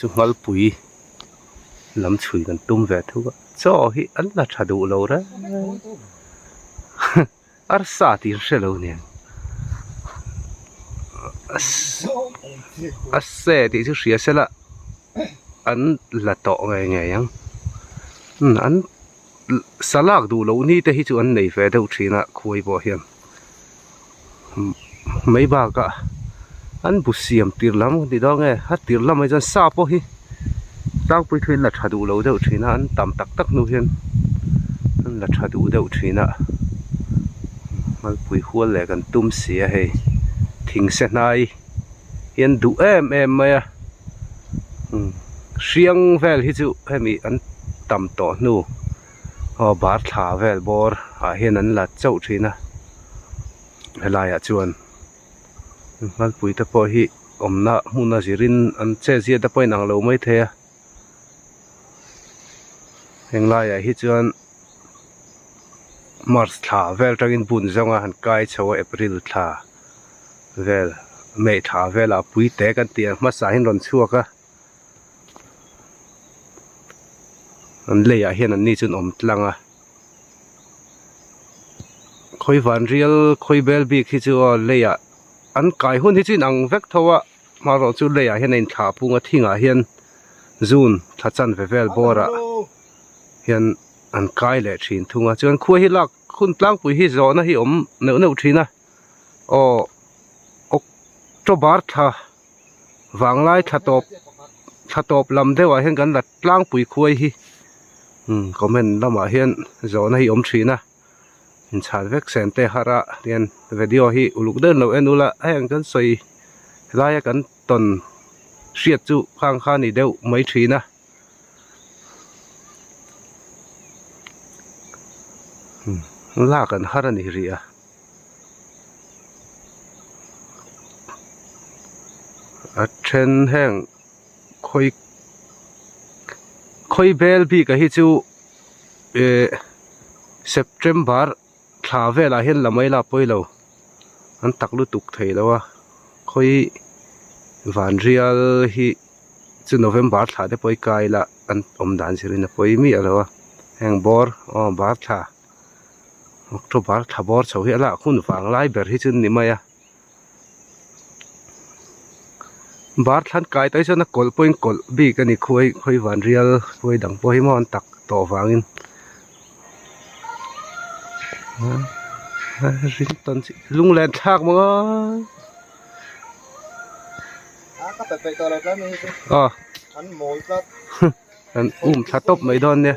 Chu Nghalpui lam chhui kan tum ve thung a, chaw hi an la tha duh lo reng arsa tih an hre lo nen a se tih chu hria se la an la tawh ngei ngei ang an salak duh loh ni te hi chu an nei ve deuh thin a khuai pawh hian. Mai bakah an bu siam tir lam ti dawn nge a tir lamah chuan sa pawh hi tlangpui thu in la tha duh lo deuh thin a an tam tak tak hnu hian an la tha duh deuh thin a malpui hual leh kan tum si a hei thing se hnai hi an duh em em mai a hriang vel hi chu hemi an tam tawh hnu. Aw bar thla vel bawr ah hian an la chauh thin a helai ah chuan Nghalpui te pawh hi awmna hmun a zirin an che zia te pawh a inang lo maithei a heng laiah hi chuan march thla vel atangin bun zawnga han kai chho a april thla vel may thla velah pui te kan tih ang hmasa hian rawn chhuak a. An leiah hian an ni chu an awm tlang a khawi van rial khawi bel bik hi chu aw leiah an kai hun hi chu inang vek tho a amaherawh chu leiah hian a inthlah phung a thingah hian zun thla chanve vel bawrah hian an kai leh thin thung a chuan khua hi lak hun tlangpui hi zawhna hi awm neuh neuh thin a aw October thla. Vanglai thla tawp thla tawp lam deuhah hian kan la tlangpui khuai hi umm comment lamah hian zawhna hi awm thin a inchhal vek sen te har a tian video hi uluk deuhin lo en ula heng kan sawi laia kan tawn hriat chu khang kha ni deuh mai thin a. Lak an har a ni rih a. A then heng khawi khawi bel bik ah hi chu eh September thla velah hian la mai la pawi lo an tak lutuk thei lo a khawi vanrial hi chu November thla te pawh i kai la an awm dan zirin a pawi miah lo a heng bawr aw bar thla. October thla bawr chho hi a lak hun vang lai ber hi chu ni mai a bar thlan kai te hi chuan a kawlh pawhin kawlh bik a ni khuai khawi van rial khuai dang pawh hi maw an tak tawh vangin ring tawn chi lunglen thlak maw aw an um thla tawp mai dawn nia.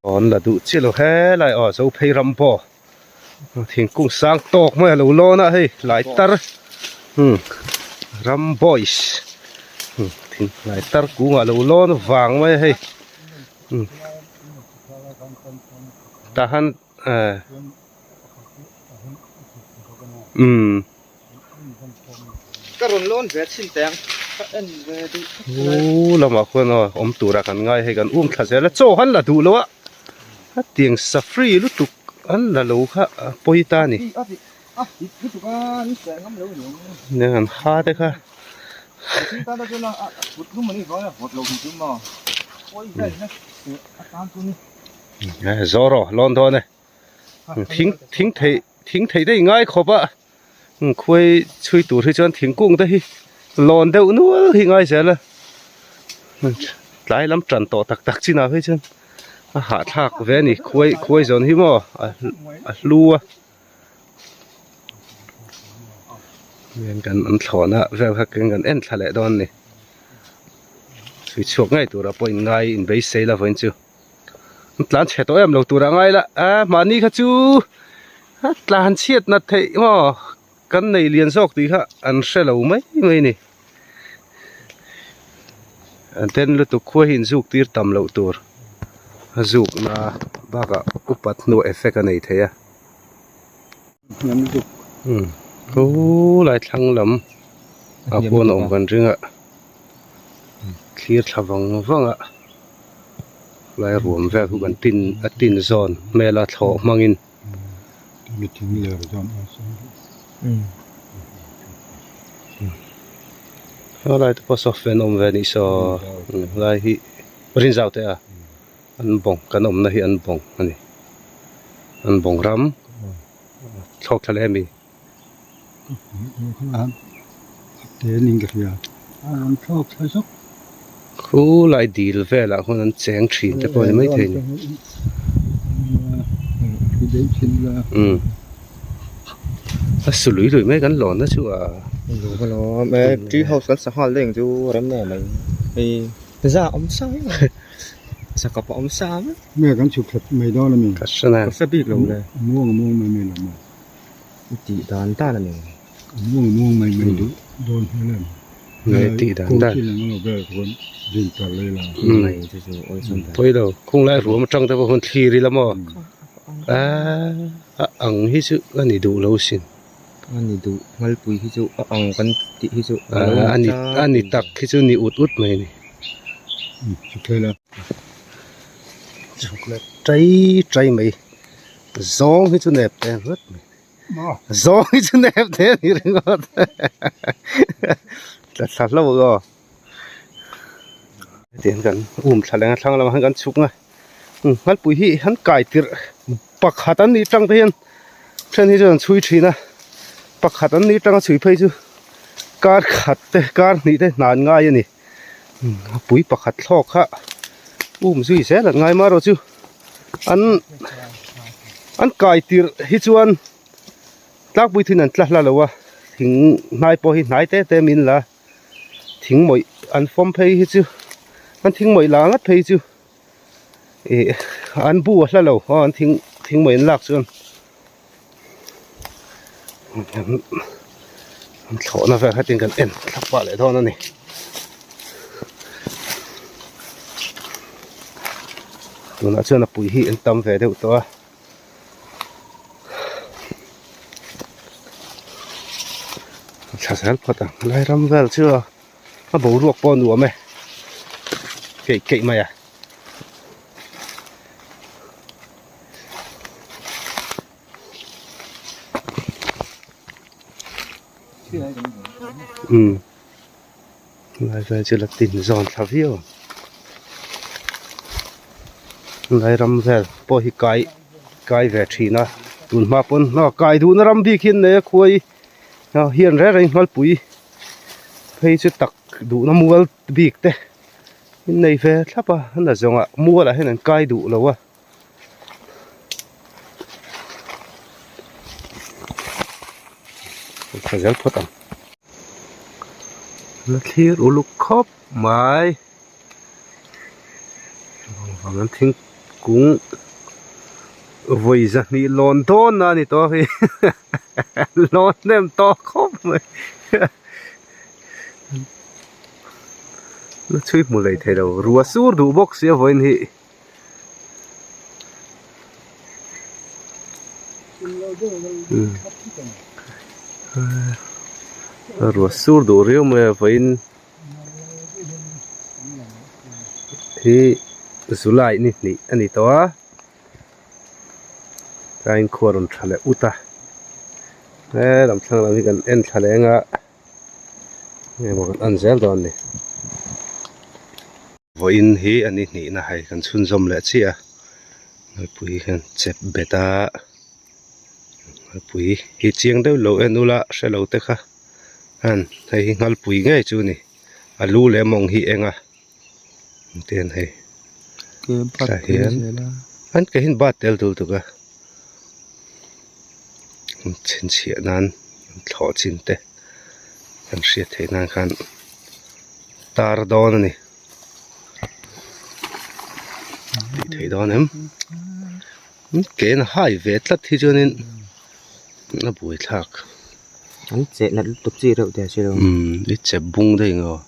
Aw an la duh chiah lo helai aw zo phei ram pawh thingkung sang tawk mai a lo lawn a hei lai tar umm ram boys umm thing lai tar kungah a lo lawn vang mai a hei umm tah han eh umm. Ka rawn lawn ve chhin teh ang ka en ve duh khawp mai. Uu lamah khuan aw awm tura kan ngai hei kan um thla zel a chaw han la duh lo a a tiang sa free lutuk an la lo kha a pawi ta a ni. Nia an ha te kha. Zawh rawh lawn dawn e. Thing thing thei thing thei te i ngai khawp a khuai chhui tur hi chuan thingkung te hi lawn deuh nual hi ngai zel a tlai lam tan tawh tak tak chinah phei chuan a hahthlak ve a ni khuai khuai zawn hi maw a hlu a hian kan an thlawhna vel kha kan en thla leh dawn a ni chhui chhuak ngei turah pawh in ngai inbeisei la vawiin chu. Tlan chhe tawh em lo tur a ngai la a mahni kha chu a tlan chhiat nat theih maw kan nei lian zawk tih kha an hre lo mai mai a ni an ten lutuk khua hi inzuk tir tam loh tur a zuk na bakah upat hnu effect a nei thei a khulai thlang lam ah khuan a awm kan ring a. Thlir thla vang vang a lai ruam vel khu kan tin a tin zawn hmel a thlawh hmangin. Helai te pawh saw fan awm ve anih saw helai hi rinzau te a an bawng kan awmna hi an bawng a ni an bawng ram thlawk thla leh a mi. Khulai dil velah khuan an cheng thin te pawh a ni maithei a ni. Umm a su lui lui mai kan lawn na chu a. Tree house kan sanghal leng chu rem em mai hei za awm sa mai sakap a awm sa mai. Nge kan chhuk thla mai dawn a mi? Ka hre na. Ka hre bik lo le. A muang a muang mai mai lo maw? I tih dan dan a ni. A muang a muang mai mai duh dawn hmel em? Nge tih dan dan. Kawng chin ang lo vel khawn zin tar lei la. Mai chu chu awlsam dan. Pawi lo, khung lai ruam atang te pawh khawn thlir ila maw? A ang hi chu a ni duh lo sin. A ni duh, Ngalpui hi chu a ang kan tih hi chu a ni a ni tak hi chu ni ut ut mai a ni. Chhuk leh tai tai mai zawng hi chu nep te ringawt mai zawng hi chu nep te a ni ringawt tla thla hlauh aw hetiang kan um thla leh a thlang lamah hian kan chhuk a Ngalpui hi an kai tirh pakhat an nih tang te hian then hi chuan an chhui thin a pakhat an nih tanga chhui phei chu kar khat te kar hnih te hna an ngai a ni a pui pakhat thlawk kha um zui zel an ngai marawh chu an an kai tirh hi chuan tlangpui thin an tla hla lo a thing hnai pawh hi hnai te te min la. Thing mawih an fawm phei hi chu an thing mawih la ngat phei chu ih an bu a hla lo aw an thing thing mawih an lak chuan an thlawhna vel khatin kan en thlap pah leh dawn a ni. Tunah chuan a pui hi an tam ve deuh tawh a. Thla zel phawt ang helai ram vel chu a boruak pawh a nuam e keih keih mai a. Umm helai vel chu la tin zawn thla viau ang helai ram vel pawh hi kai kai ve thin a tun hma pawn a kai duhna ram bik hi an nei a khuai hian reng reng Nghalpui phei chu tak duhna mual bik te in nei ve thlap a a na zawngah mualah hian an kai duh lo a. Tha zel phawt ang. La thlir uluk khawp mai. Vang an thingkung vawi zahnih lawn dawn a ni tawh hi. Lawn hnem tawh khawp mai. La chhui hmu lei thei lo. Rua sur duh bawk sia vawiin hi. Ruah sur duh riau mai a vawiin hi July ni hnih a ni tawh a tlaiin khua rawn tha leh ut a he lam thlang lam hi kan en thla leh eng a engemaw kan en zel dawn a ni. Vawiin hi a ni hnihna hei kan chhunzawm leh chiah a Ngalpui hian chep bet a Ngalpui hi chiang deuh lo en ula hre lo te kha han hei hi Ngalpui ngei chu a ni a lu leh mawng hi eng a engtin hei tah hian an ke hian bat tel dul tuk a chhinchhiah nan thlawh chin te kan hriat theih nan khan. Tar dawn a ni tih theih dawn em ke in a hai ve tlat hi chuanin a buai thlak an cheh nat lutuk chi reuh te a si lo umm i chep bung daih ang aw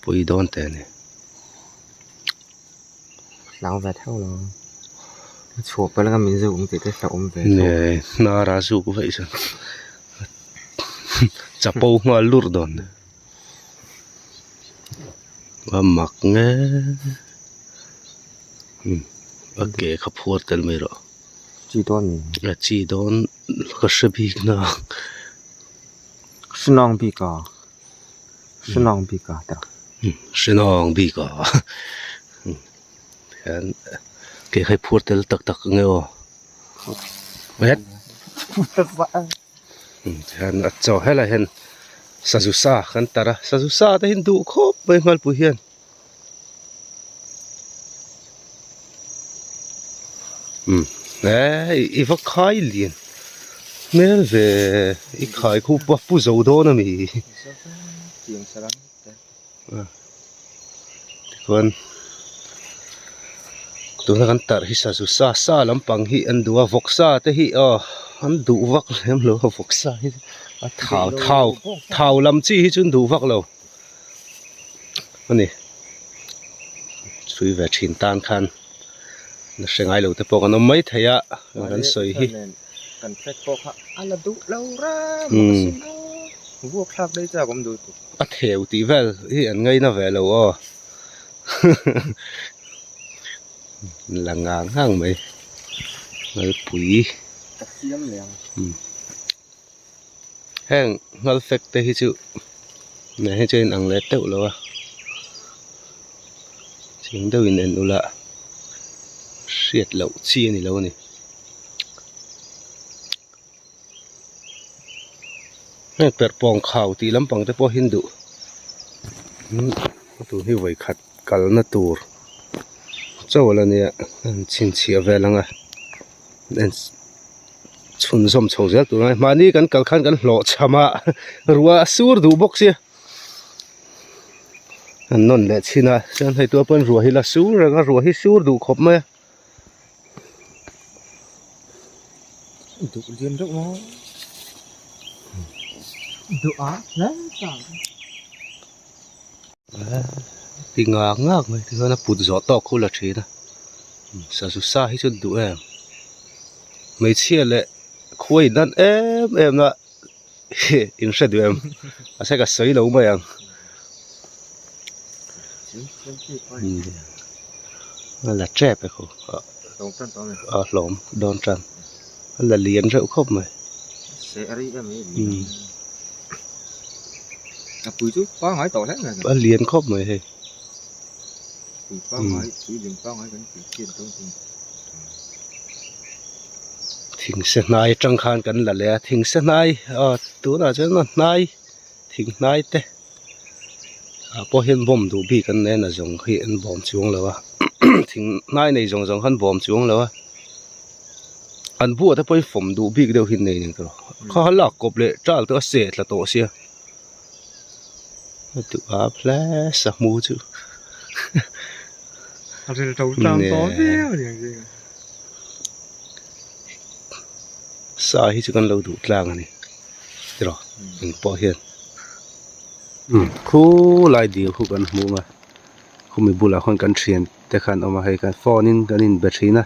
pawh i dawn teh a ni hlau ve theuh lo a chhuah palh anga min zuk ang tih te hlauhawm ve nge hnar a zuk vaih chuan chapo nghal lurh dawn. A mak nge a ke kha phuar tel mai rawh chi dawn a chi dawn ka hre bik na hrinang bik a. Hrenawng bik a tawh. Hrenawng bik a hian ke khai phur tel tak tak nge aw het hian a chaw helai hian sazu sa kan tar a sazu sa te hi an duh khawp mai nghalpui hian. Umm he i va khai lian hmel ve i khai khu pa pu zo dawn a mi tichuan tuna kan tarh hi sazu sa sa lampang hi an duh a vawksa te hi aw an duh vak lem lo a vawksa hi a thau thau thau lam chi hi chu an duh vak lo. Ani chhui ve thin tan khan la hre ngai lo te pawh kan awm mai thei a kan sawi hi kan flag pawh kha a la duh lo ram a sin a vuak thlak daih chak awm duh tur a theu tih vel hi an ngaina ve lo aw la ngang ngang mai Lalpui ka siam leh ang. Heng nghal fek te hi chu nen hi chuan inang leh teuh lo a ching deuh in en ula hriat loh chi a ni lo a ni heng perhpawng khau tih lampang te pawh hi an duh tun hi vawikhat kalna tur chaw la nia an chhinchhiah vel ang a. Chhunzawm chho zel tur a ni mahni kan kal khan kan hlawh chham a ruah a sur duh bawk sia an nawn leh chhin a chuan hei tua pawn ruah hi la sur reng a ruah hi sur duh khawp mai a. Duh lian deuh maw duh a hle ta Ti ngak ngak mai tichuan a put zawh tawk khu la thin a sazu sa hi chu duh em hmeichhia leh khua in nan em em a in hre duh em mahse ka sawi lo mai ang a la tep e khaw a hlawm dawn tan a la lian reuh khawp mai. A pui chu pangngai tawh hle mai. A lian khawp mai hei. Pui pangngai, pui lian pangngai kan tih chian dawn chu. Thingse hnai atang khan kan la leh a, thingse hnai aw tunah chuan a hnai thing hnai te ah pawh hian bawm duh bik an nei a nazawng hi an bawm chuang lo a thing hnai nei zawng zawng kha an bawm chuang lo a. An buah te pawhin fawm duh bik deuh hi an nei nen tawh kha kha lak kawp leh tal te a seh tla tawh sia a duh ap hle sahmu chu sa hi chu kan lo duh tlang a ni tiraw engpawh hian khulai dil khu kan hmu a khumi bulah khuan kan thian te khan awm a hei kan phone in kan inbe thin a.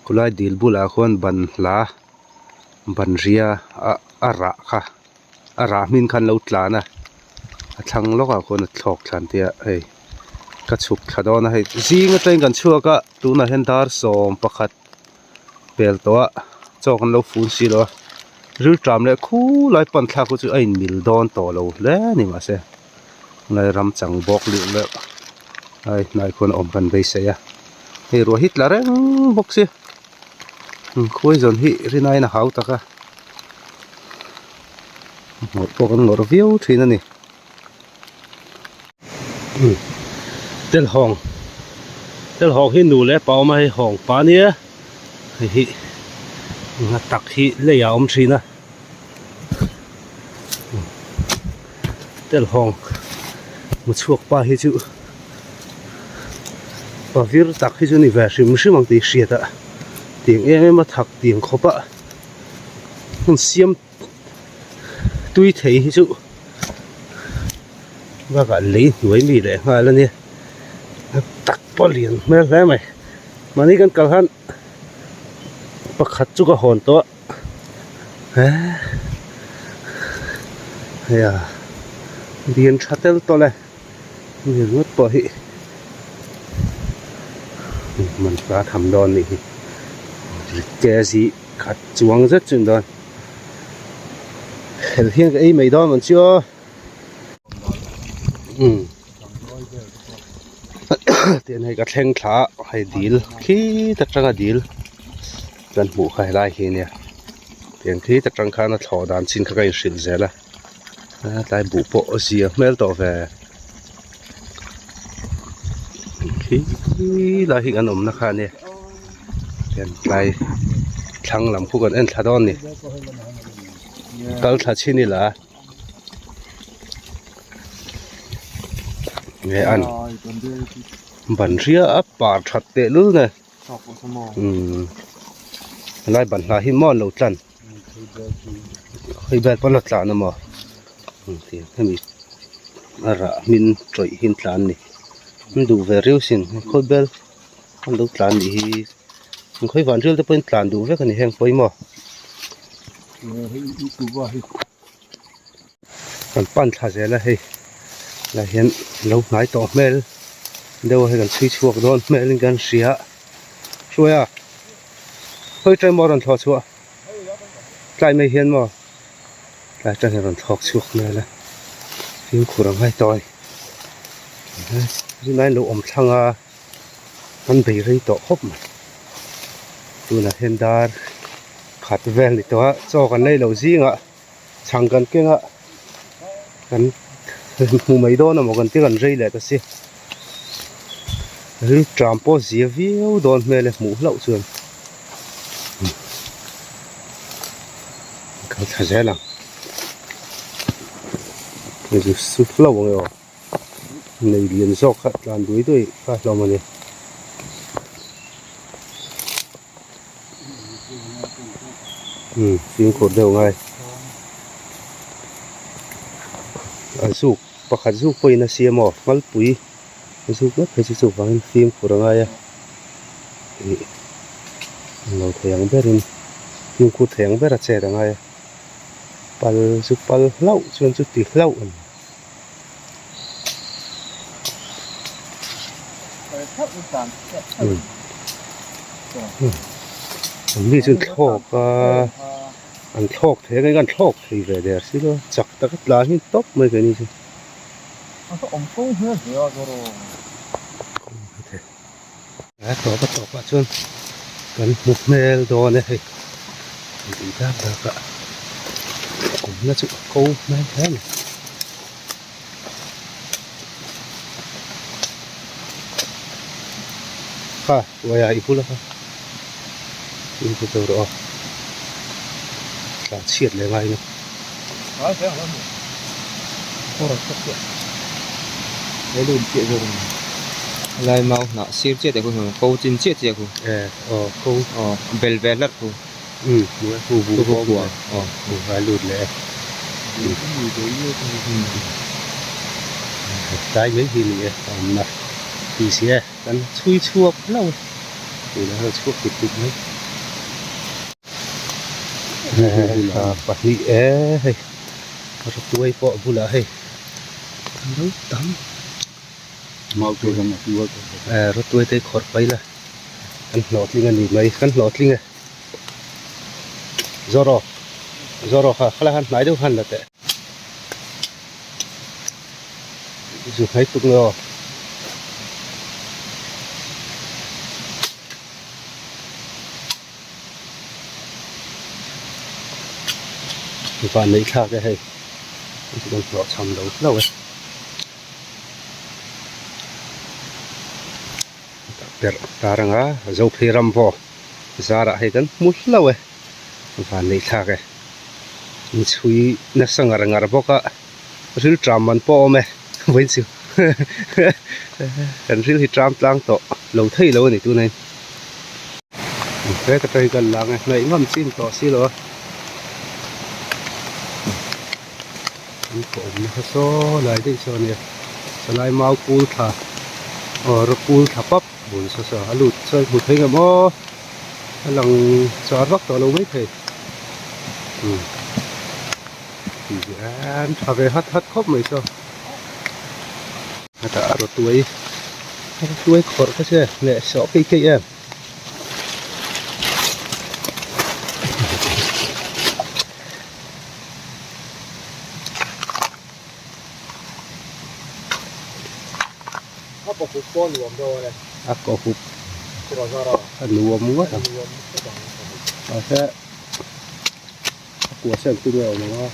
Khulai dil bulah khuan ban hla ban ria a rah kha a rah hmin khan lo tlan a a thlang lawkah khuan a thlawk thlan te a hei ka chhuk thla dawn a hei zing atangin kan chhuak a tunah hian dar 11 pel tawh a chaw kan lo fun si lo a rilṭam leh khulai pan thlak khu chu a inmil dawn tawh lo hle a ni mahse lai ram chang bawk luh leh ai hnai khuan a awm kan beisei a hei ruah hi tla reng bawk sia khuai zawn hi rinaiin a hau tak a ngawrh pawh kan ngawrh viau thin a ni telhawng telhawng hi nu leh pa awm a hei hawng pa ania hei hi nga tak hi leiah a awm thin a. Telhawng hmu chhuak pa hi chu pa vir tak hi chu ni ve hrim hrim ang tih hriat a tiang em em a thak tiang khawp a hmun siam tui thei hi chu bakah lei hnuai mi leh nghal a nia tak pawh lian hmel hle mai mahni kan kal khan pakhat chu ka hawn tawh a. Hei a lian tha tel tawlh e mi ringawt pawh hi man hla tham dawn nih hi kg khat chuang zet chu ni dawn hel hian ka ei mai dawn ang chu aw. Umm tian hei ka thleng thla a hei dil khi ta tanga dil kan hmuh kha helai hi ania tiang khi ta tang khan a thlawh dan chin kha ka inhrilh zel a tlai buh pawh a zia hmel tawh ve khi lai hi kan awmna kha ania tian tlai thlang lam khu kan en thla dawn a ni kal thla chhin ila. Nge an ban ria a par that teh lul ne umm helai ban hna hi maw an lo tlan hei vel pawn a tlan a maw hemi a rah hmin tawih hi an tlan a ni an duh ve riau sin khawbel an lo tlan nih hi an khawi van rial te pawhin tlan duh vek a ni heng pawimawh. Kan pan thla zel a hei lah hian lo hnai tawh hmel deuh a hei kan chhui chhuak dawn hmel in kan hria hruai a khawi ṭai maw a rawn thlawh chhuah tlai mai hian maw tlai ṭang hian a rawn thlawk chhuak hmel a fimkhur ang hai tawh a ni tunlai an lo awm thlang a. An bei rei tawh khawp mai tunah hian dar khat vel ni tawh a chaw kan lei lo zingah chhang kan keng a kan hmu mai dawn amaw kan ti kan rei leh ta si rilṭam pawh zia viau dawn hmel e hmuh hlauh chuan kal thla zel ang zu hlauh ang e aw. Nei lian zawk kha tlan duai duai kha hlawm a ni. Umm fimkhur deuh ngai. A zuk pakhat zuk pawhin a siam aw hmalpui a zuk vek phei chu chuvangin fimkhur a ngai a ih lo thei ang berin fimkhur thei ang ber a chet a ngai a pal chu pal hlauh chuan chuti hlauh a ni. Mi chu thlawk a an thlawk thei a kan thlawk thei ve der si lo chak tak a tlan hi tawp mai keini chu a tawp a tawp ah chuan kan hmu hmel dawn e hei tih dak dak ah awmna chu a ko hmel hle a ni. Kha uaia i bula kha in hmu tawh rawh aw tlan chhiat leh ngai na. Lai mau hnah sir chiah te khu ko chin chiah chiah khu e aw ko aw bel ve hlat khu um hu bu bu kua aw bu vai lut leh e tlai mai hi ni e a awmna tih si e kan chhui chhuak hlauh a tunah hian chhuak dik dik mai pahnih e hei rawtuai pawh a bulah hei an lo tam rawtuai te hi khawrh paih la kan hlawhtling a ni mai kan hlawhtling e zawraw zawraw kha khalai khan hnai deuh khan la teh zu hnai tuk nge aw. Van neih thlak e hei kan hlawh cham lo hlauh e perh tar anga zophei ram pawh zarah hei kan hmu hlauh e van neih thlak e inchhui nasa ngar ngar bawk a ril tram man pawh a awm e vawiin chu kan ril hi tram tlang tawh lo thei lo a ni tunah hian. He ka tawng hi ka lang e hnaih ngam chin tawh si lo a an kawh awmna kha saw lai daih saw ania salai mau kul thla aw rawk kul thla pap bul saw saw a lut chuan hmu thei ngam aw a lang char vak tawh lo mai thei umm tih hian tha ve hat hat khawp mai saw hetah a rawtuai a rawtuai khawrh kha che leh sawh keih keih em. kaw hup pawh a nuam dawn e. A kaw hup a nuam ngawt ang. Mahse a kua sen chu nge awm ang a.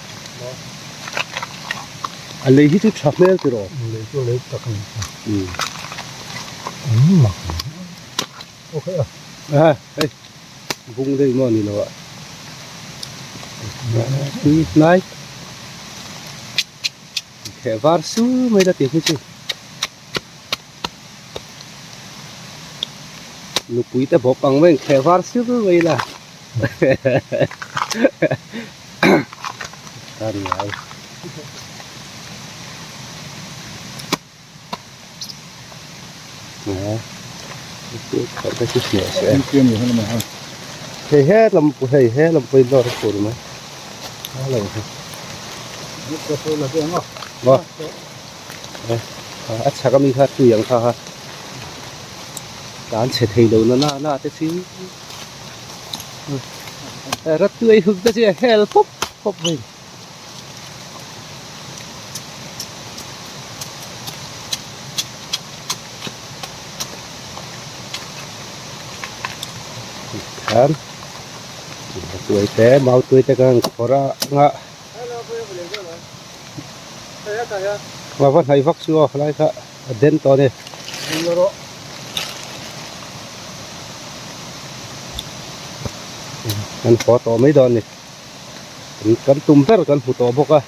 A lei hi chu tha hmel tiraw? Lei chu a lei tak a ni. An mak Okay a. A hei bung deuh maw ni lo a. Tui hnai. Kheh var su mai la tih hi chu. Nupui te bawp ang mai kheh var su mai la. Tan ngai. Hei he lam hei he lam pawhin lawr a fur mai a lo hi maw a chhak ami kha tui ang kha kha tan chhe thei lo na na na te chu rat tui huk te chu a hel pawp pawp mai. Khan tuai te mau tuai te kan khawr a nga va va hnai vak chu aw helai kha a den tawh a ni. Kan haw tawh mai dawn a ni. Kan tum ber kan hmu tawh bawk a.